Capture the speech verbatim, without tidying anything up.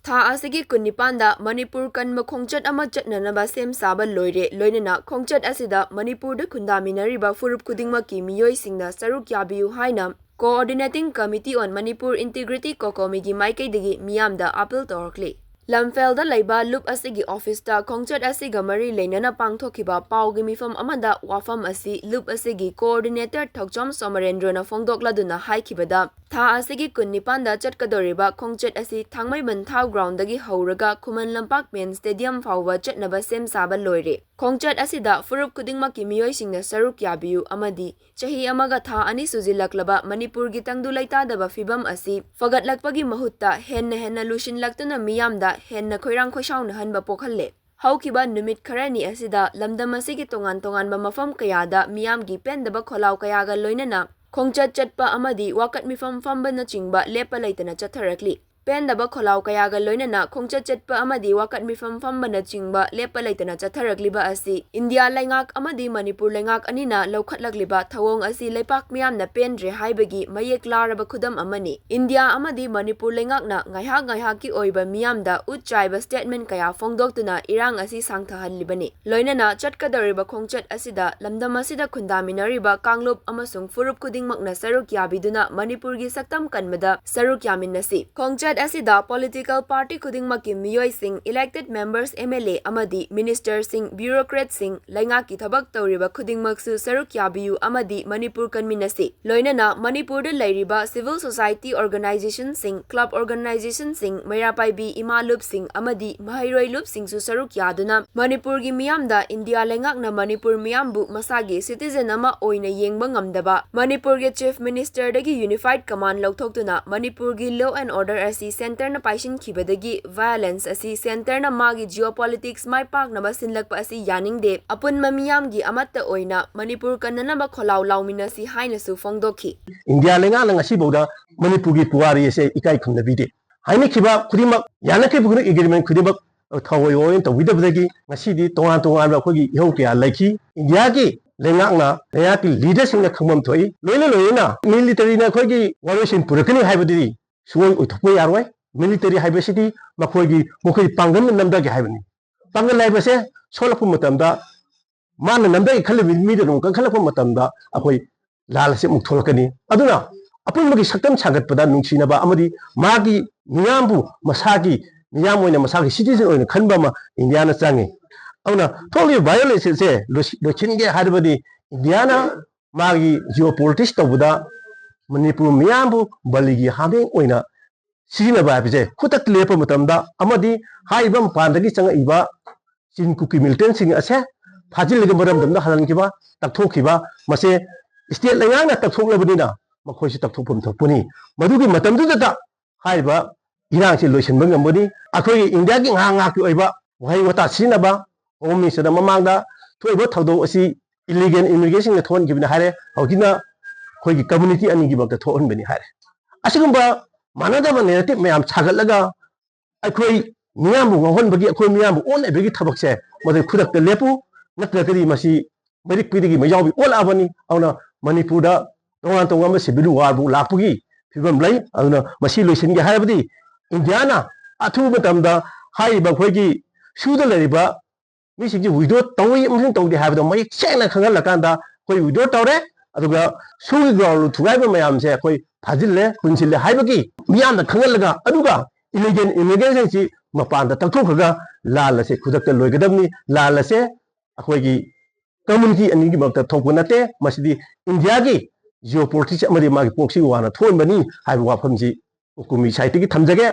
ꯊꯥ ꯑꯁꯤꯒꯤ ꯀꯨꯟꯅꯤꯄꯥꯟꯗ ꯃꯅꯤꯄꯨꯔ ꯀꯟꯕ ꯈꯣꯡꯆꯠ ꯑꯃ ꯆꯠꯅꯅꯕ ꯁꯦꯝ ꯁꯥꯕ ꯂꯣꯏꯔꯦ꯫ ꯂꯣꯏꯅꯅ ꯈꯣꯡꯆꯠ ꯑꯁꯤꯗ ꯃꯅꯤꯄꯨꯔꯗ ꯈꯨꯟꯗꯥꯃꯤꯟꯅꯔꯤꯕ ꯐꯨꯔꯨꯞ ꯈꯨꯗꯤꯡꯃꯛꯀꯤ ꯃꯤꯑꯣꯏꯁꯤꯡꯅ ꯁꯔꯨꯛ ꯌꯥꯕꯤꯌꯨ ꯍꯥꯏꯅ Coordinating Committee on Manipur Integrity, COCOMI ꯒꯤ ꯃꯥꯏꯀꯩꯗꯒꯤ ꯃꯤꯌꯥꯝꯗ ꯑꯥꯄꯤꯜ ꯇꯧꯔꯛꯂꯤ꯫ ꯂꯝꯐꯦꯜꯗ ꯂꯩꯕ ꯂꯨꯞ ꯑꯁꯤꯒꯤ ꯑꯣꯐꯤꯁꯇ ꯈꯣꯡꯆꯠ ꯑꯁꯤꯒ ꯃꯔꯤ ꯂꯩꯅꯅ ꯄꯥꯡꯊꯣꯛꯈꯤꯕ ꯄꯥꯎꯒꯤ ꯃꯤꯐꯝ ꯑꯃꯗ ꯋꯥꯐꯝ ꯑꯁꯤ ꯂꯨꯞ ꯑꯁꯤꯒꯤ Coordinator ꯊꯧꯆꯣꯝ ꯁꯣꯃꯔꯦꯟꯗ꯭ꯔꯣꯅ ꯐꯣꯡꯗꯣꯛꯂꯗꯨꯅ ꯍꯥꯏꯈꯤꯕꯗ, ꯊꯥ ꯑꯁꯤꯒꯤ ꯀꯨꯟꯅꯤꯄꯥꯟꯗ ꯆꯠꯀꯗꯧꯔꯤꯕ ꯈꯣꯡꯆꯠ ꯑꯁꯤ ꯊꯥꯡꯃꯩꯕꯟ ꯊꯥꯎ ꯒ꯭ꯔꯥꯎꯟꯗꯒꯤ ꯍꯧꯔꯒ ꯈꯨꯃꯟ ꯂꯝꯄꯥꯛ ꯃꯦꯟ ꯁ꯭ꯇꯦꯗꯤꯌꯝ ꯐꯥꯎꯕ ꯆꯠꯅꯕ ꯁꯦꯝ ꯁꯥꯕ ꯂꯣꯏꯔꯦ꯫ ꯈꯣꯡꯆꯠ ꯑꯁꯤꯗ ꯐꯨꯔꯨꯞ ꯈꯨꯗꯤꯡꯃꯛꯀꯤ ꯃꯤꯑꯣꯏꯁꯤꯡꯅ ꯁꯔꯨꯛ ꯌꯥꯕꯤꯌꯨ ꯑꯃꯗꯤ ꯆꯍꯤ ꯑꯃꯒ ꯊꯥ ꯑꯅꯤ ꯁꯨꯖꯤꯜꯂꯛꯂꯕ ꯃꯅꯤꯄꯨꯔꯒꯤ ꯇꯪꯗꯨ ꯂꯩꯇꯥꯗꯕ ꯐꯤꯕꯝ ꯑꯁꯤ ꯐꯒꯠꯂꯛꯄꯒꯤ ꯃꯍꯨꯠꯇ ꯍꯦꯟꯅ ꯍꯦꯟꯅ ꯂꯨꯁꯤꯜꯂꯛꯇꯨꯅ ꯃꯤꯌꯥꯝꯗ ꯍꯦꯟꯅ ꯈꯣꯏꯔꯥꯡ ꯈꯣꯏꯁꯥꯎꯅꯍꯟꯕ ꯄꯣꯛꯍꯜꯂꯦ꯫ ꯍꯧꯈꯤꯕ ꯅꯨꯃꯤꯠ ꯈꯔꯅꯤ ꯑꯁꯤꯗ ꯂꯝꯗꯝ ꯑꯁꯤꯒꯤ ꯇꯣꯉꯥꯟ ꯇꯣꯉꯥꯟꯕ ꯃꯐꯝ ꯀꯌꯥꯗ ꯃꯤꯌꯥꯝꯒꯤ ꯄꯦꯟꯗꯕ ꯈꯣꯜꯂꯥꯎ ꯀꯌꯥꯒ ꯂꯣꯏꯅꯅ ꯈꯣꯡꯆꯠ ꯆꯠꯄ ꯑꯃꯗꯤ ꯋꯥꯀꯠ ꯃꯤꯐꯝ ꯐꯝꯕꯅꯆꯤꯡꯕ ꯂꯦꯞꯄ ꯂꯩꯇꯅ ꯆꯠꯊꯔꯛꯂꯤ꯫ ꯄꯦꯟꯗꯕ ꯈꯣꯜꯂꯥꯎ ꯀꯌꯥꯒ ꯂꯣꯏꯅꯅ ꯈꯣꯡꯆꯠ ꯆꯠꯄ ꯑꯃꯗꯤ ꯋꯥꯀꯠ ꯃꯤꯐꯝ ꯐꯝꯕꯅꯆꯤꯡꯕ ꯂꯦꯞꯄ ꯂꯩꯇꯅ ꯆꯠꯊꯔꯛꯂꯤꯕ ꯑꯁꯤ ꯏꯟꯗꯤꯌꯥ ꯂꯩꯉꯥꯛ ꯑꯃꯗꯤ ꯃꯅꯤꯄꯨꯔ ꯂꯩꯉꯥꯛ ꯑꯅꯤꯅ ꯂꯧꯈꯠꯂꯛꯂꯤꯕ ꯊꯧꯑꯣꯡ ꯑꯁꯤ ꯂꯩꯄꯥꯛ ꯃꯤꯌꯥꯝꯅ ꯄꯦꯟꯗ꯭ꯔꯦ ꯍꯥꯏꯕꯒꯤ ꯃꯌꯦꯛ ꯂꯥꯔꯕ ꯈꯨꯗꯝ ꯑꯃꯅꯤ꯫ ꯏꯟꯗꯤꯌꯥ ꯑꯃꯗꯤ ꯃꯅꯤꯄꯨꯔ ꯂꯩꯉꯥꯛꯅ ꯉꯥꯏꯍꯥꯛ ꯉꯥꯏꯍꯥꯛꯀꯤ ꯑꯣꯏꯕ ꯃꯤꯌꯥꯝꯗ ꯎꯠ ꯆꯥꯏꯕ ꯁ꯭ꯇꯦꯠꯃꯦꯟ ꯀꯌꯥ ꯐꯣꯡꯗꯣꯛꯇꯨꯅ ꯏꯔꯥꯡ ꯑꯁꯤ ꯁꯥꯡꯊꯍꯜꯂꯤꯕꯅꯤ꯫ ꯂꯣꯏꯅꯅ ꯆꯠꯀꯗꯧꯔꯤꯕ ꯈꯣꯡꯆꯠ ꯑꯁꯤꯗ ꯂꯝꯗꯝ ꯑꯁꯤꯗ ꯈꯨꯟꯗꯥꯃꯤꯟꯅꯔꯤꯕ ꯀꯥꯡꯂꯨꯞ ꯑꯃꯁꯨꯡ ꯐꯨꯔꯨꯞ ꯈꯨꯗꯤꯡꯃꯛꯅ ꯁꯔꯨꯛ ꯌꯥꯕꯤꯗꯨꯅ ꯃꯅꯤꯄꯨꯔꯒꯤ ꯁꯛꯇꯝ ꯀꯟꯕꯗ ꯁꯔꯨꯛ ꯌꯥꯃꯤꯟꯅꯁꯤ꯫ ꯈꯣꯡꯆꯠ ꯑꯁꯤꯗ ꯄꯣꯂꯤꯇꯤꯀꯦꯜ ꯄꯥꯔꯇꯤ ꯈꯨꯗꯤꯡꯃꯛꯀꯤ ꯃꯤꯑꯣꯏꯁꯤꯡ, ꯏꯂꯦꯛꯇꯦꯗ ꯃꯦꯝꯕꯔꯁ, ꯑꯦꯝ ꯑꯦꯜ ꯑꯦ ꯑꯃꯗꯤ ꯃꯤꯅꯤꯁꯇꯔꯁꯤꯡ, ꯕ꯭ꯌꯨꯔꯣꯀ꯭ꯔꯦꯠꯁꯤꯡ, ꯂꯩꯉꯥꯛꯀꯤ ꯊꯕꯛ ꯇꯧꯔꯤꯕ ꯈꯨꯗꯤꯡꯃꯛꯁꯨ ꯁꯔꯨꯛ ꯌꯥꯕꯤꯌꯨ ꯑꯃꯗꯤ ꯃꯅꯤꯄꯨꯔ ꯀꯟꯃꯤꯟꯅꯁꯤ꯫ ꯂꯣꯏꯅꯅ ꯃꯅꯤꯄꯨꯔꯗ ꯂꯩꯔꯤꯕ ꯁꯤꯚꯤꯜ ꯁꯣꯁꯥꯏꯇꯤ ꯑꯣꯔꯒꯅꯥꯏꯖꯦꯁꯟꯁꯤꯡ, ꯀ꯭ꯂꯕ ꯑꯣꯔꯒꯅꯥꯏꯖꯦꯁꯟꯁꯤꯡ, ꯃꯩꯔꯥ ꯄꯥꯏꯕꯤ ꯏꯃꯥ ꯂꯨꯞꯁꯤꯡ ꯑꯃꯗꯤ ꯃꯍꯩꯔꯣꯏ ꯂꯨꯞꯁꯤꯡꯁꯨ ꯁꯔꯨꯛ ꯌꯥꯗꯨꯅ ꯃꯅꯤꯄꯨꯔꯒꯤ ꯃꯤꯌꯥꯝꯗ ꯏꯟꯗꯤꯌꯥ ꯂꯩꯉꯥꯛꯅ ꯃꯅꯤꯄꯨꯔ ꯃꯤꯌꯥꯝꯕꯨ ꯃꯁꯥꯒꯤ ꯁꯤꯇꯤꯖꯦꯟ ꯑꯃ ꯑꯣꯏꯅ ꯌꯦꯡꯕ ꯉꯝꯗꯕ, ꯃꯅꯤꯄꯨꯔꯒꯤ ꯆꯤꯐ ꯃꯤꯅꯤꯁꯇꯔꯗꯒꯤ ꯌꯨꯅꯤꯐꯥꯏꯗ ꯀꯃꯥꯟ ꯂꯧꯊꯣꯛꯇꯨꯅ ꯃꯅꯤꯄꯨꯔꯒꯤ ꯂꯣ ꯑꯦꯟ ꯑꯣꯔꯗꯔ ꯑꯁꯤ ꯁꯦꯟꯇꯔꯅ ꯄꯥꯏꯁꯤꯟꯈꯤꯕꯗꯒꯤ ꯚꯥꯏꯑꯣꯂꯦꯟꯁ ꯑꯁꯤ ꯁꯦꯟꯇꯔꯅ ꯃꯥꯒꯤ ꯖꯤꯑꯣꯄꯣꯂꯤꯇꯤꯛꯁ ꯃꯥꯏ ꯄꯥꯛꯅꯕ ꯁꯤꯟꯂꯛꯄ ꯑꯁꯤ ꯌꯥꯅꯤꯡꯗꯦ꯫ ꯑꯄꯨꯟꯕ ꯃꯤꯌꯥꯝꯒꯤ ꯑꯃꯠꯇ ꯑꯣꯏꯅ ꯃꯅꯤꯄꯨꯔ ꯀꯟꯅꯅꯕ ꯈꯣꯜꯂꯥꯎ ꯂꯥꯎꯃꯤꯟꯅꯁꯤ ꯍꯥꯏꯅꯁꯨ ꯐꯣꯡꯗꯣꯛꯈꯤ꯫ ꯏꯟꯗꯤꯌꯥ ꯂꯩꯉꯥꯛꯅ ꯉꯁꯤꯐꯥꯎꯗ ꯃꯅꯤꯄꯨꯔꯒꯤ ꯄꯨꯋꯥꯔꯤ ꯑꯁꯦ ꯏꯀꯥꯏ ꯈꯨꯝꯅꯕꯤꯗꯦ꯫ ꯍꯥꯏꯅꯈꯤꯕ ꯈꯨꯗꯤꯡꯃꯛ, ꯌꯥꯅꯈꯤꯕ ꯈꯨꯗꯤꯡꯃꯛ, ꯑꯦꯒ꯭ꯔꯤꯃꯦꯟ ꯈꯨꯗꯤꯡꯃꯛ ꯊꯑꯣꯏ ꯑꯣꯏꯅ ꯇꯧꯕꯤꯗꯕꯗꯒꯤ ꯉꯁꯤꯗꯤ ꯇꯣꯉꯥꯟ ꯇꯣꯉꯥꯟꯕ ꯑꯩꯈꯣꯏꯒꯤ ꯏꯍꯧ ꯀꯌꯥ ꯂꯩꯈꯤ꯫ ꯏꯟꯗꯤꯌꯥꯒꯤ ꯂꯩꯉꯥꯛꯅ, ꯂꯩꯉꯥꯛꯀꯤ ꯂꯤꯗꯔꯁꯤꯡꯅ ꯈꯪꯐꯝ ꯊꯣꯛꯏ꯫ ꯂꯣꯏꯅ ꯂꯣꯏꯅꯅ ꯃꯤꯂꯤꯇꯔꯤꯅ ꯑꯩꯈꯣꯏꯒꯤ ꯋꯥꯔꯣꯏꯁꯤꯟ ꯄꯨꯔꯛꯀꯅꯤ ꯍꯥꯏꯕꯗꯨꯗꯤ ꯁꯨꯡꯑꯣꯏ ꯑꯣꯏꯊꯣꯛꯄ ꯌꯥꯔꯣꯏ꯫ ꯃꯤꯂꯤꯇꯔꯤ ꯍꯥꯏꯕꯁꯤꯗꯤ ꯃꯈꯣꯏꯒꯤ ꯃꯈꯣꯏ ꯄꯥꯡꯒꯜꯅ ꯅꯝꯊꯒꯦ ꯍꯥꯏꯕꯅꯤ꯫ ꯄꯥꯡꯒꯜ ꯍꯥꯏꯕꯁꯦ ꯁꯣꯜꯂꯛꯄ ꯃꯇꯝꯗ ꯃꯥꯅ ꯅꯝꯊꯒꯦ ꯈꯜꯂꯤꯕ ꯃꯤꯗꯨꯅ ꯑꯃꯨꯛ ꯀꯟꯈꯠꯂꯛꯄ ꯃꯇꯝꯗ ꯑꯩꯈꯣꯏ ꯂꯥꯜ ꯑꯁꯤ ꯑꯃꯨꯛ ꯊꯣꯛꯂꯛꯀꯅꯤ꯫ ꯑꯗꯨꯅ ꯑꯄꯨꯟꯕꯒꯤ ꯁꯛꯇꯝ ꯁꯥꯒꯠꯄꯗ ꯅꯨꯡꯁꯤꯅꯕ ꯑꯃꯗꯤ ꯃꯥꯒꯤ ꯃꯤꯌꯥꯝꯕꯨ ꯃꯁꯥꯒꯤ ꯃꯤꯌꯥꯝ ꯑꯣꯏꯅ, ꯃꯁꯥꯒꯤ ꯁꯤꯇꯤꯖꯟ ꯑꯣꯏꯅ ꯈꯟꯕ ꯑꯃ ꯏꯟꯗꯤꯌꯥꯅ ꯆꯪꯉꯤ꯫ ꯑꯗꯨꯅ ꯊꯣꯛꯂꯤꯕ ꯚꯥꯏꯑꯣꯂꯦꯟꯁ ꯑꯁꯦ ꯂꯣꯏꯁꯤ-, ꯂꯣꯏꯁꯤꯟꯒꯦ ꯍꯥꯏꯔꯕꯗꯤ ꯏꯟꯗꯤꯌꯥꯅ ꯃꯥꯒꯤ ꯖꯤꯑꯣ ꯄꯣꯂꯤꯇꯤꯛꯁ ꯇꯧꯕꯗ ꯃꯅꯤꯄꯨꯔ ꯃꯤꯌꯥꯝꯕꯨ ꯕꯂꯤꯒꯤ ꯍꯥꯃꯦꯡ ꯑꯣꯏꯅ ꯁꯤꯖꯤꯟꯅꯕ ꯍꯥꯏꯕꯁꯦ ꯈꯨꯗꯛꯇ ꯂꯦꯞꯄ ꯃꯇꯝꯗ, ꯑꯃꯗꯤ ꯍꯥꯏꯔꯤꯕ ꯃꯄꯥꯟꯗꯒꯤ ꯆꯪꯉꯛꯏꯕ ꯆꯤꯟ ꯀꯨꯀꯤ ꯃꯤꯂꯤꯇꯦꯟꯁꯤꯡ ꯑꯁꯦ ꯐꯥꯖꯤꯜꯂꯒ ꯃꯔꯝꯗꯝꯗ ꯍꯜꯍꯟꯈꯤꯕ, ꯇꯛꯊꯣꯛꯈꯤꯕ, ꯃꯁꯦ ꯁ꯭ꯇꯦꯠ ꯂꯩꯉꯥꯛꯅ ꯇꯛꯊꯣꯛꯂꯕꯅꯤꯅ ꯃꯈꯣꯏꯁꯨ ꯇꯛꯊꯣꯛꯐꯝ ꯊꯣꯛꯄꯅꯤ꯫ ꯃꯗꯨꯒꯤ ꯃꯇꯝꯗꯨꯗꯇ ꯍꯥꯏꯔꯤꯕ ꯏꯔꯥꯡꯁꯤ ꯂꯣꯏꯁꯤꯟꯕ ꯉꯝꯒꯅꯤ꯫ ꯑꯩꯈꯣꯏꯒꯤ ꯏꯟꯗꯤꯌꯥꯒꯤ ꯉꯥꯏꯍꯥꯛ ꯉꯥꯏꯍꯥꯛꯀꯤ ꯑꯣꯏꯕ ꯋꯥꯍꯩ ꯋꯥꯇꯥ ꯁꯤꯖꯤꯟꯅꯕ, ꯍꯣꯝ ꯃꯤꯅꯤꯁꯇꯔꯅ ꯃꯃꯥꯡꯗ ꯊꯣꯛꯏꯕ ꯊꯧꯗꯣꯛ ꯑꯁꯤ ꯏꯂꯤꯒꯦꯜ ꯏꯃꯤꯒ꯭ꯔꯦꯁꯟꯅ ꯊꯣꯛꯍꯟꯈꯤꯕꯅꯤ ꯍꯥꯏꯔꯦ꯫ ꯍꯧꯖꯤꯛꯅ ꯑꯩꯈꯣꯏꯒꯤ ꯀꯝꯃ꯭ꯌꯨꯅꯤꯇꯤ ꯑꯅꯤꯒꯤ ꯃꯔꯛꯇ ꯊꯣꯛꯍꯟꯕꯅꯤ ꯍꯥꯏꯔꯦ꯫ ꯑꯁꯤꯒꯨꯝꯕ ꯃꯥꯟꯅꯗꯕ ꯅꯦꯔꯦꯇꯤꯚ ꯃꯌꯥꯝ ꯁꯥꯒꯠꯂꯒ ꯑꯩꯈꯣꯏ ꯃꯤꯌꯥꯝꯕꯨ ꯉꯥꯎꯍꯟꯕꯒꯤ, ꯑꯩꯈꯣꯏ ꯃꯤꯌꯥꯝꯕꯨ ꯑꯣꯟꯅꯕꯒꯤ ꯊꯕꯛꯁꯦ ꯃꯗꯨ ꯈꯨꯗꯛꯇ ꯂꯦꯞꯄꯨ, ꯅꯠꯇ꯭ꯔꯒꯗꯤ ꯃꯁꯤ ꯃꯩꯔꯤꯛ ꯄꯤꯗꯒꯤ ꯃꯩꯖꯥꯎꯕꯤ ꯑꯣꯜꯂꯛꯑꯕꯅꯤ꯫ ꯑꯗꯨꯅ ꯃꯅꯤꯄꯨꯔꯗ ꯇꯣꯉꯥꯟ ꯇꯣꯉꯥꯟꯕ ꯁꯤꯚꯤꯜ ꯋꯥꯔꯕꯨ ꯂꯥꯛꯄꯒꯤ ꯐꯤꯕꯝ ꯂꯩ꯫ ꯑꯗꯨꯅ ꯃꯁꯤ ꯂꯣꯏꯁꯤꯟꯒꯦ ꯍꯥꯏꯔꯕꯗꯤ ꯏꯟꯗꯤꯌꯥꯅ ꯑꯊꯨꯕ ꯃꯇꯝꯗ ꯍꯥꯏꯔꯤꯕ ꯑꯩꯈꯣꯏꯒꯤ ꯁꯨꯗ ꯂꯩꯔꯤꯕ ꯃꯤꯁꯤꯡꯁꯤ ꯋꯤꯗ꯭ꯔꯣ ꯇꯧꯏ ꯑꯃꯁꯨꯡ ꯇꯧꯗꯦ ꯍꯥꯏꯕꯗꯣ ꯃꯌꯦꯛ ꯁꯦꯡꯅ ꯈꯪꯍꯜꯂꯀꯥꯟꯗ ꯑꯩꯈꯣꯏ ꯋꯤꯗ꯭ꯔꯣ ꯇꯧꯔꯦ, ꯑꯗꯨꯒ ꯁꯨꯒꯤ ꯒ꯭ꯔꯥꯎꯟ ꯊꯨꯒꯥꯏꯕ ꯃꯌꯥꯝꯁꯦ ꯑꯩꯈꯣꯏ ꯐꯥꯖꯤꯜꯂꯦ, ꯄꯨꯟꯁꯤꯜꯂꯦ ꯍꯥꯏꯕꯒꯤ ꯃꯤꯌꯥꯝꯅ ꯈꯪꯍꯜꯂꯒ, ꯑꯗꯨꯒ ꯏꯂꯤꯒꯦꯜ ꯏꯃꯤꯒ꯭ꯔꯦꯁꯟꯁꯤ ꯃꯄꯥꯟꯗ ꯇꯛꯊꯣꯛꯈ꯭ꯔꯒ ꯂꯥꯜ ꯑꯁꯦ ꯈꯨꯗꯛꯇ ꯂꯣꯏꯒꯗꯕꯅꯤ꯫ ꯂꯥꯜ ꯑꯁꯦ ꯑꯩꯈꯣꯏꯒꯤ ꯀꯝꯃ꯭ꯌꯨꯅꯤꯇꯤ ꯑꯅꯤꯒꯤ ꯃꯔꯛꯇ ꯊꯣꯛꯄ ꯅꯠꯇꯦ, ꯃꯁꯤꯗꯤ ꯏꯟꯗꯤꯌꯥꯒꯤ ꯖꯤꯑꯣ ꯄꯣꯂꯤꯇꯤꯛꯁ ꯑꯃꯗꯤ ꯃꯥꯒꯤ ꯄ꯭ꯔꯣꯛꯁꯤ ꯋꯥꯔꯅ ꯊꯣꯛꯍꯟꯕꯅꯤ ꯍꯥꯏꯕ ꯋꯥꯐꯝꯁꯤ ꯀꯨꯝꯃꯤ ꯁꯥꯍꯤꯇ꯭ꯌꯒꯤ ꯊꯝꯖꯒꯦ꯫